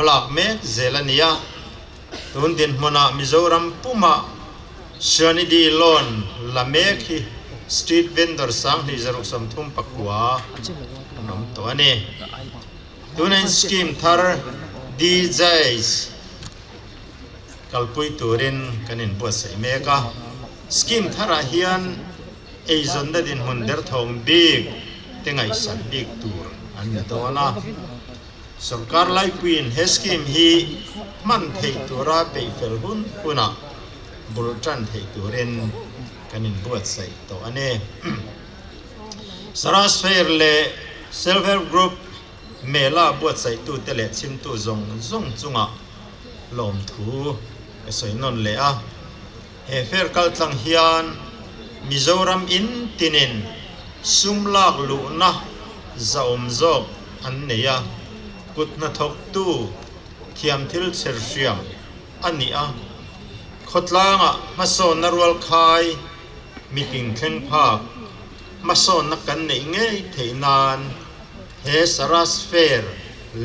Hmalak mek zel a ni a, tun dinhmunah Mizoram pumah Swanidhi loan la mek hi street vendor 2639 an awm tawh a ni. Tuna in scheme thar DJs kalpui turin kan inbuatsaih mek a, scheme tharah hian eizawnna dinhmun derthawng bik te ngaihsak bik tur an ni dawn a. Sorkar laipuiin he scheme hi hman theih tura peihfel hun hunah bul tan theih turin kan inbuatsaih tawh a ni. Saras Fair leh Self Help Group Mela buatsaihtute leh chhimtu zawng zawng chungah lawmthu ka sawi nawn leh a. He fair kaltlang hian Mizoram in tinin sum lak luhna zahawm zawk an nei a, kut hnathawktu thiam thil chher hriam a ni a, khawtlangah hmasawnna rualkhai mitin thleng phak hmasawnna kan neih ngei theih nan he Saras Fair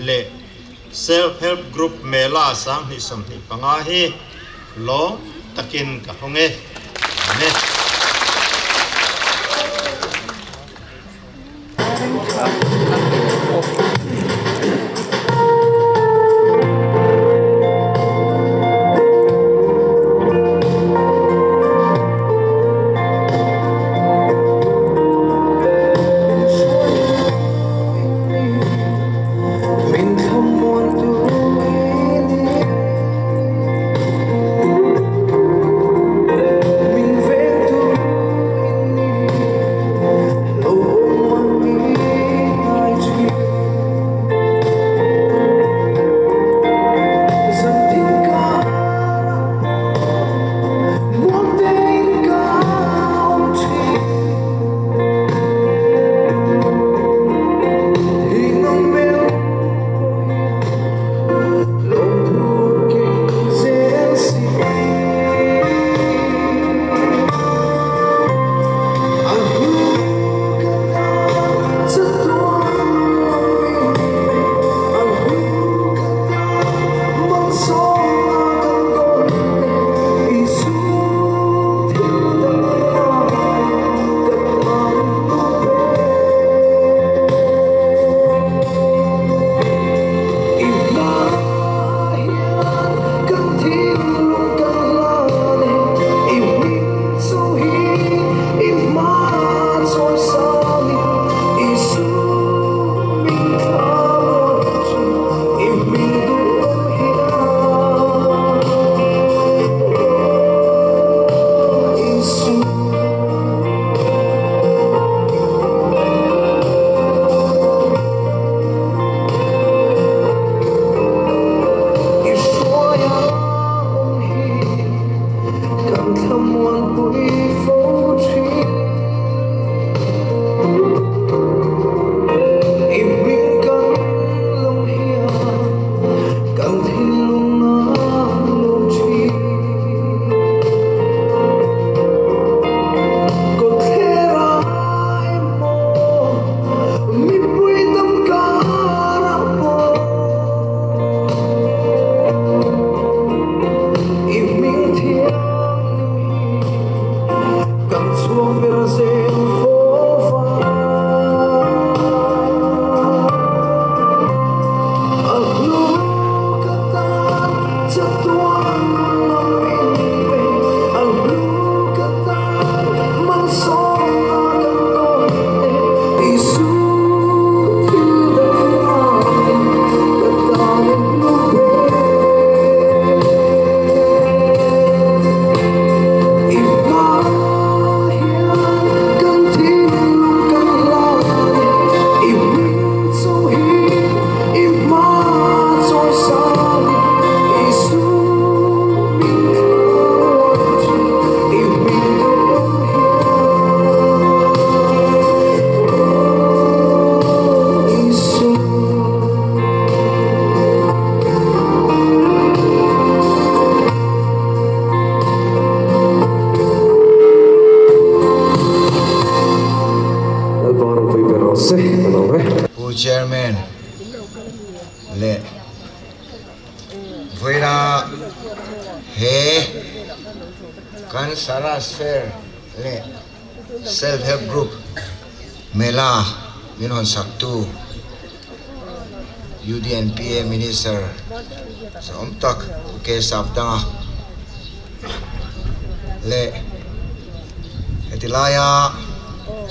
leh Self Help Group Mela 2025 hi lawm takin ka hawng e. Amen. Pu Chairman leh he kan Saras Fair leh Self Help Group Mela min hawn saktu UDNPA Minister zahawm tak Pu K Sapdanga leh heti laia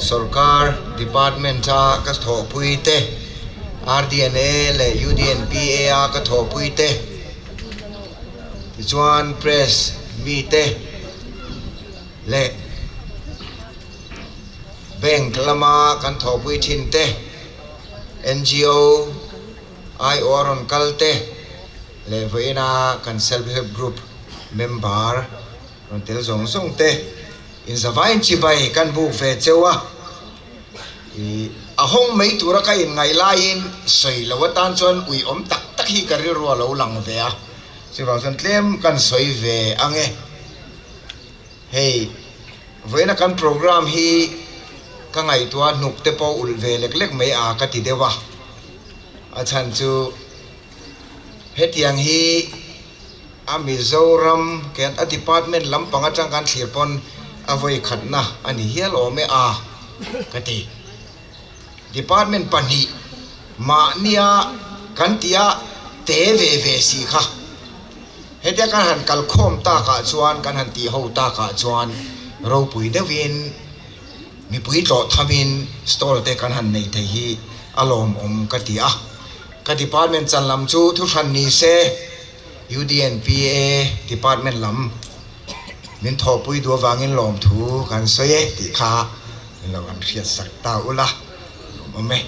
sorkar department a ka thawhpui te RDNA leh UDNPA a ka thawhpui te tichuan press mite leh bank lama kan thawhpui thin te NGO aiawh a rawn kal te leh vawiina kan self help group member rawn tel zawng zawng te inzavain chibai kan buk ve cheu a ih a hawng mai tura ka inngaih laiin sawi lo atan chuan uiawm tak tak hi ka rilru a lo lang ve a chuvang chuan tlem kan sawi ve ang e. Hei, vawiina kan program hi ka ngaihtuah hnuk te pawh ulh ve lek lek mai a ka ti deuh a, a chhan chu hetiang hi a Mizoram khian a department lampang atang kan thlir pawn a vawi khatna a ni hial awm e a ka ti. Department pahnih mahnia kan tia te ve ve si kha. Hetia kan han kal khawm takah chuan, kan han tih ho takah chuan ropui deuhin mipui tlawh thamin stall te kan han nei thei hi a lawmawm ka ti a. Ka department chan lam chu thuhran ni se, UDNPA department lam min thawhpui duh avangin lawmthu kan sawi e tih kha min lo han hriatsak ta ula, lawmawm e.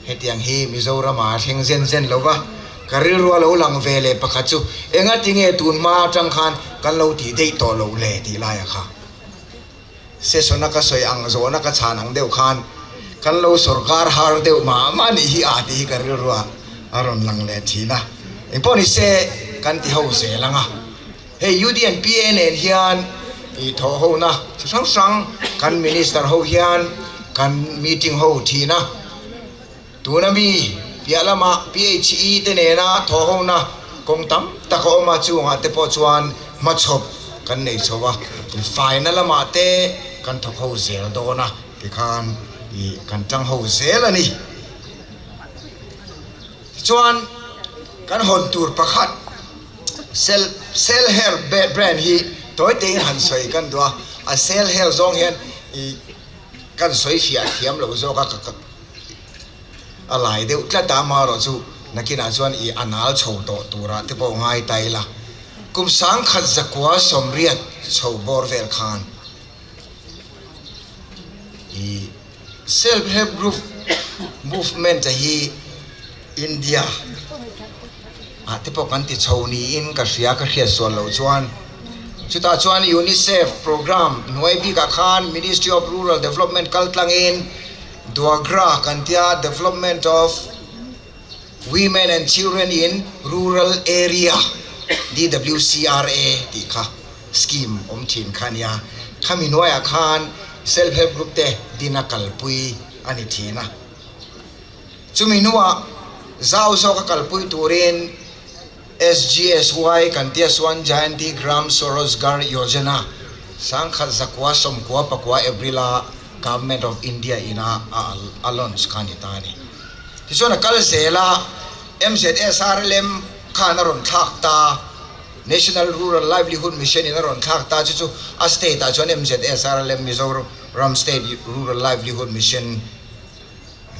Hetiang hi Mizoram-ah a thleng zen zen lo va, ka rilru a lo lang ve leh pakhat chu engati nge tun hma atang khan kan lo tih daih tawh loh le tih laia kha session-a ka sawi ang zawhna ka chhan ang deuh khan kan lo sawrkar har deuh mah mah nih hi a tih hi ka rilru a a rawn lang leh thin a. Engpawh ni se kan ti ho zel ang a, hei UDNPA nen hian ih thawh hona chi hrang hrang kan minister ho hian kan meeting ho thin a. Tuna mi piah lama PHE te nena thawhhona kawng tam tak a awm a, chungah te pawh chuan hmachhawp kan nei chho a, faina lamah te kan thawk ho zel dawn a tikhan ih kan tang ho zel a ni. Tichuan kan hawn tur pakhat sel sel help brand hi tawi tein han sawi kan duh a, a sel help zawng hian ih kan sawi fiah thiam loh zawk a ka. A lai deuh tlat a, amaherawh chu nakinah chuan i a nal chho tawh turah te pawh ngai ta ila. Kum sangkhat zakua sawmriat chho bawr vel khan i Self Help Group movement a hi India ah te pawh kan ti chho niin ka hria, ka hriat sual loh chuan. Chutah chuan UNICEF program hnuai bikah khan Ministry of Rural Development kal tlangin Duagra kan tia Development of Women and Children in Rural Area, DWCRA, tih kha scheme awm thin kha a nia. Khami hnuaiah khan Self Help Group te din a kalpui a ni thin a. Chumi hnuah zau zawka kalpui turin SGSY kan tia Swan Jayanti Gram Swarozgar Yojana, sangkhat zakua sawmkua pakua April a Government of India ina a a launch kha a ni ta a ni. Tichuan a kal zel a, MZSRLM khan a rawn thlak ta, National Rural Livelihood Mission in a rawn thlak ta, chu chu a state ah chuan MZSRLM, Mizoram State Rural Livelihood Mission,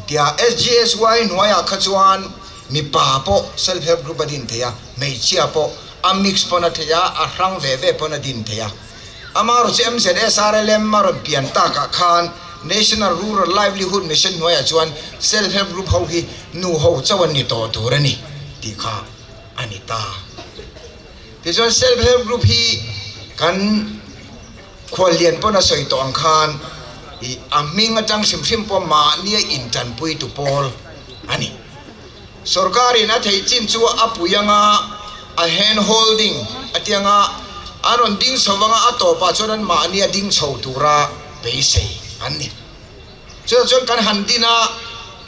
Tia SGSY hnuaiah kha chuan mipa pawh self help group a din thei a, hmeichhia pawh a mix pawn a thei a, a hrang ve ve pawn a din thei a. Amaherawh chu MZSRLM a rawn pian takah khan National Rural Livelihood Mission hnuaiah chuan self help group ho hi nu ho chauh an ni tawh tur a ni tih kha a ni ta. Tichuan self help group hi kan Khuallian pawn a sawi tawh ang khan ih a hming atang hrim hrim pawh mahnia intanpui tu pawl a ni. Sorkarin a theih chin chu a pui anga a hand holding a ti anga an rawn ding chho anga a tawpah chuan an mahnia ding chho tura beisei an ni. Chutah chuan kan han din a,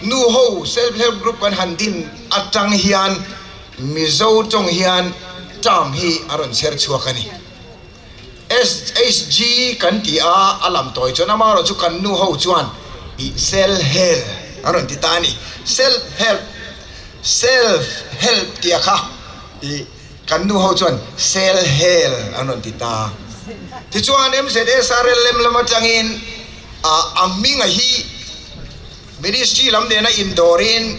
nu ho self help group kan han din atang hian Mizo tawng hian. term hi a rawn chher chhuak a ni. SHG kan ti a, a lam tawi chuan amaherawh chu kan nu ho chuan ih sel hel a rawn ti ta a ni. Self help, self help tia kha ih kan nu ho chuan sel hel an rawn ti ta. Tichuan MZSRL lem lam atangin a hminga hi Ministry lam nena indawrin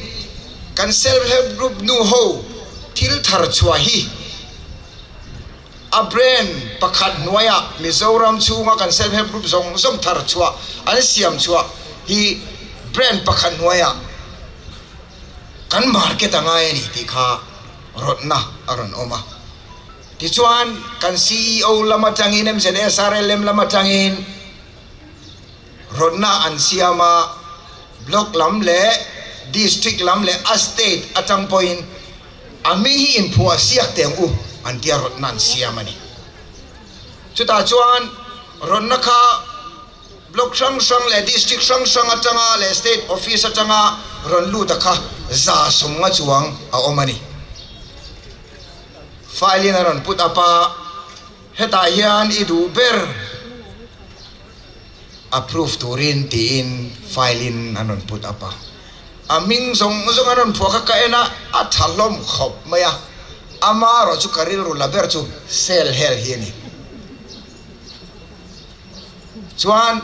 kan self help group nu ho thil thar chhuah hi A brand pakhat hnuaiah Mizoram chhunga kan self help group zawng zawng thar chhuah an siam chhuah hi brand pakhat hnuaiah kan market a ngai a ni tih kha rawtna a rawn awm a. Tichuan kan ceo lam atangin MZSRLM lam atangin rawtna an siam a, block lam leh district lam leh a state atang pawhin A hming hi inphuah siak teh ang u an tia rawtna an siam a ni. Chutah chuan rawtna kha block hrang hrang leh district hrang hrang atanga leh state office atanga rawn lut a kha 150 chuang a awm a ni. File in a rawn put up a, hetah hian i duh ber approve turin tiin file in an rawn put up a. A hming zawng zawng an rawn phuah kha ka en a, a tha hlawm khawp mai a. Ama erawh chu ka rilru la ber chu sel hel hi a ni. Chuan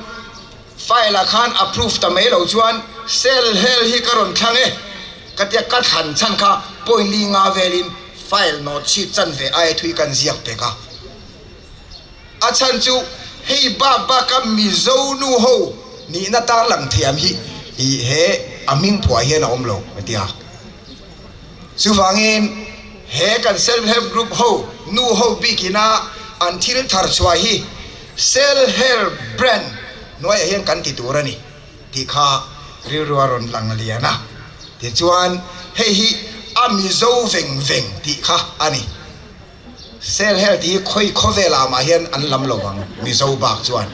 file ah khan approve ta mai lo chuan sel hel hi ka rawn thlang e ka tia ka thlan chhan kha point li nga velin file note sheet chanve aia thui kan ziak pek a. A chhan chu hei bak baka Mizo nu ho nihna tarlang thiam hi i he a hming phuah hian a awm lo a ti a. Chuvangin he kan self help group ho nu ho bikina an thil thar chhuah hi sel help brand hnuaiah hian kan ti tur a ni tih kha rilru a rawn lang lian a. Tichuan hei hi a Mizo veng veng tih kha a ni. Sel hel tih hi khawi khawvel ah mah hian an lam lo ang Mizo bak chuan.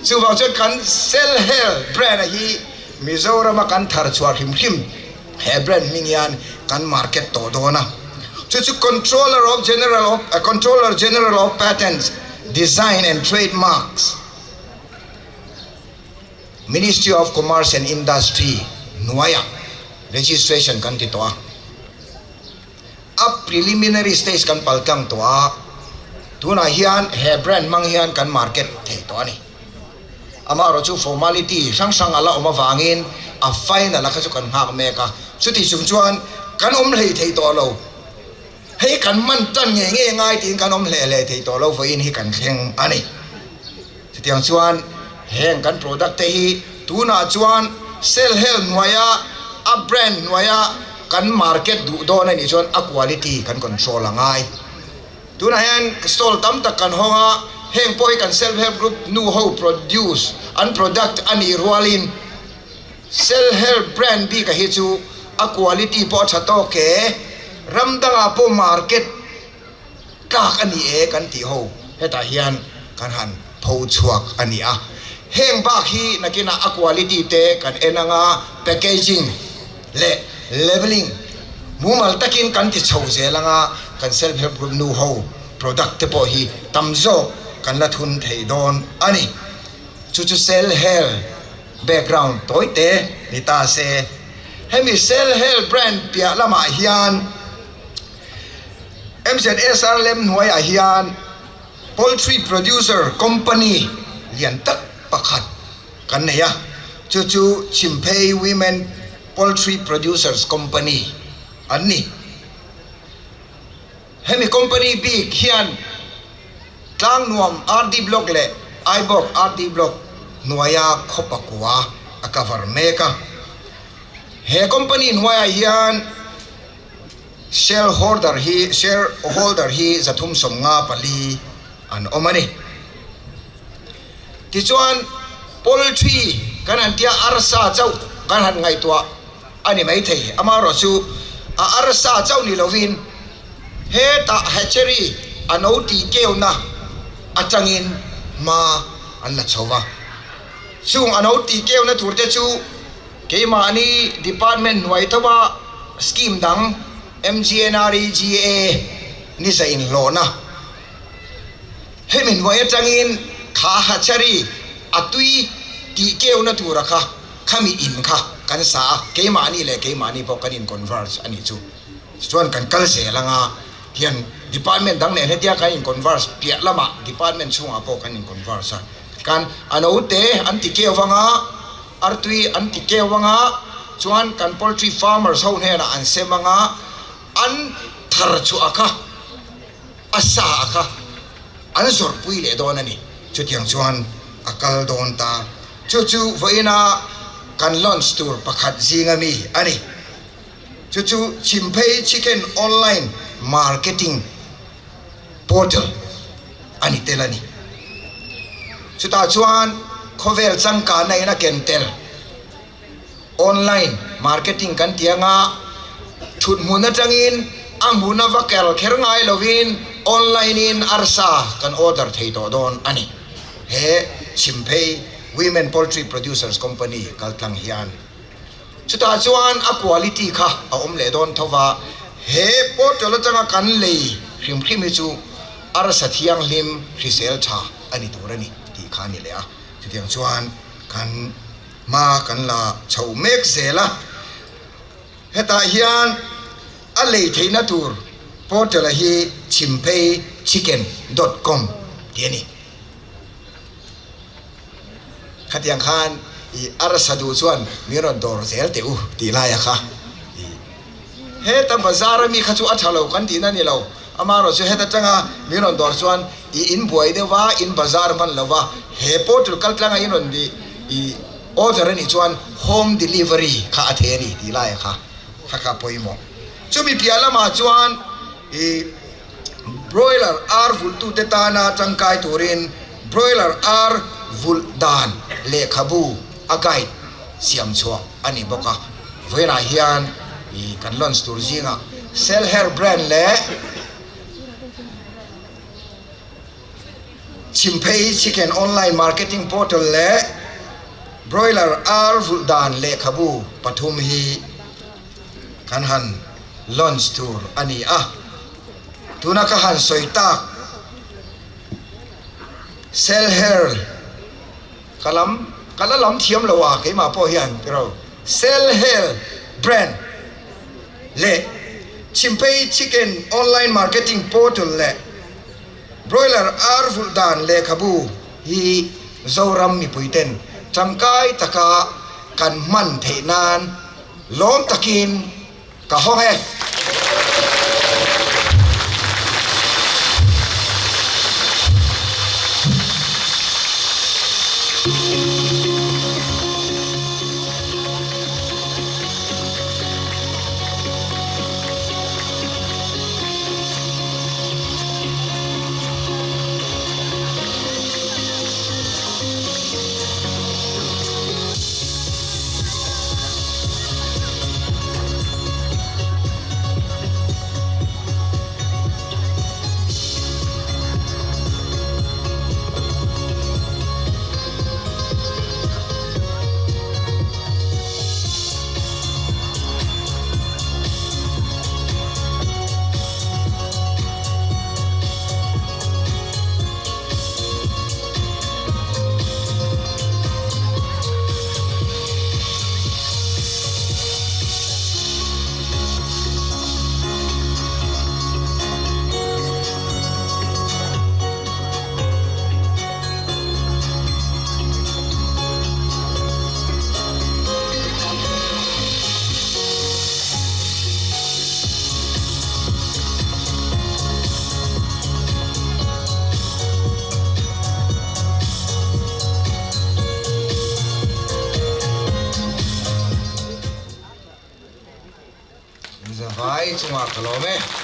Chuvang chuan kan sel hel brand a hi Mizoram a kan thar chhuah hrim hrim he brand hming hian kan market tawh dawn a. Chu chu Controller of General of Controller General of Patents, Design and Trade Marks, Ministry of Commerce and Industry hnuaiah registration kan ti tawh a. A preliminary stage kan pal tlang tawh a, tunah hian he brand hmang hian kan market thei tawh a ni. Amaherawh chu formality hrang hrang a la awm avangin a final a kha chu kan nghak mek a, chuti chung chuan kan awm hlei thei tawh lo. Hei kan man tan ngei ngei ngai tiin kan awm hle hle thei tawh lo vawiin hi kan thleng a ni. Chutiang chuan heng kan product te hi tunah chuan sell hel hnuaia a brand hnuaia kan market duh dawn a nih chuan a quality kan control a ngai. Tunah hian stall tam tak kan hawng a, heng pawh hi kan self help group nu ho produce an product a nih rualin sell hel brand bik a hi chu a quality pawh a tha tawk e, ram dangah pawh market tlak a ni e kan tih ho hetah hian kan han pho chhuak a ni a. Heng bak hi nakinah a quality te kan en anga packaging leh labelling mumal takin kan ti chho zel anga kan self help group nu ho product te pawh hi tam zawk kan la thun thei dawn a ni. Chu chu sel hel background tawi te ni ta se. Hemi sel hel brand piah lamah hian. MZSR lem hnuaiah hian poultry producer company lian tak pakhat kan nei a, chu chu Chhimphei Women Poultry Producers Company an ni. Hemi company bik hian Tlangnuam RD Block leh Aibawk RD Block hnuaia khaw pakua a cover mek a. He company hnuaiah hian Shareholder hi shareholder hi 354 an awm a ni. Tichuan poultry kan han tia arsa chauh kan han ngaihtuah a ni maithei. Amaherawhchu a arsa chauh ni lovin hetah hatchery a no tih keuna atangin hma an la chho va. Chung a no tih keuna turte chu Keimahni department hnuai tho a scheme dang MGNREGA Niza inhlawhna hemi hnuai atangin kha hatchery a tui tih keuna tura kha khami in kha kan sa a, keimahni leh keimahni pawh kan in converge a nih chu. Tichuan kan kal zel anga hian department dang nen hetia kan in converge piah lamah department chhungah pawh kan in converge a, tikhan a note an ti keu anga artui an ti keu anga chuan kan poultry farmers ho hnenah an sem anga an thar chhuah kha a sa a kha an zawrhpui leh dawn a ni. Chutiang chuan a kal dawn ta. Chu chu vawiina kan launch tur pakhat zinga mi a ni. Chu chu Chhimphei Chicken Online Marketing Portal a ni tel a ni. Chutah chuan khawvel changkanna in a ken tel. Online marketing kan ti anga thut hmun atangin a hmun a va ker kher ngai lovin online in arsa kan order thei tawh dawn a ni. He Chhimphei Women Poultry Producers Company kaltlang hian chutah chuan a quality kha a awm leh dawn tho va, he portal atanga kan lei hrim hrim hi chu arsa thianghlim hrisel tha a ni tur a ni tih kha a ni leh a. Chutiang chuan kan. Hma kan la chho mek zel a, hetah hian a lei theihna tur portal a hi chhimphei chicken dot com tih a ni. Khatiang khan i arsa duh chuan min rawn dawr zel teh u tih laia kha i heta bazar ami kha chu a tha lo kan tihna ni lo, amaherawhchu chu heta tanga min rawn dawr chuan i in buai deuh va, in bazar hman lo va, he portal kal tlanga in rawn i order a nih chuan home delivery kha a thei a ni tih laia kha kha kha pawimawh. Chumi piah lamah chuan i broiler ar vulhtute tana tangkai turin broiler ar vulh dan lehkhabu a guide siam chhuah a ni bawk a. Vawiinah hian i kan launch tur zingah Selher brand leh Chhimphei Chicken Online Marketing Portal leh Broiler ar vulh dan lehkhabu pathum hi kan han launch tur a ni a. Tuna ka han sawi tak Selher ka lam ka la lam thiam lo a keimah pawh hian tiraw Selher brand leh Chhimphei Chicken Online Marketing Portal leh Broiler ar vulh dan lehkhabu hi Zoram mipuiten tangkai taka kan hman theih nan lawm takin ka hawng e. Zavai chungah ka lawm e.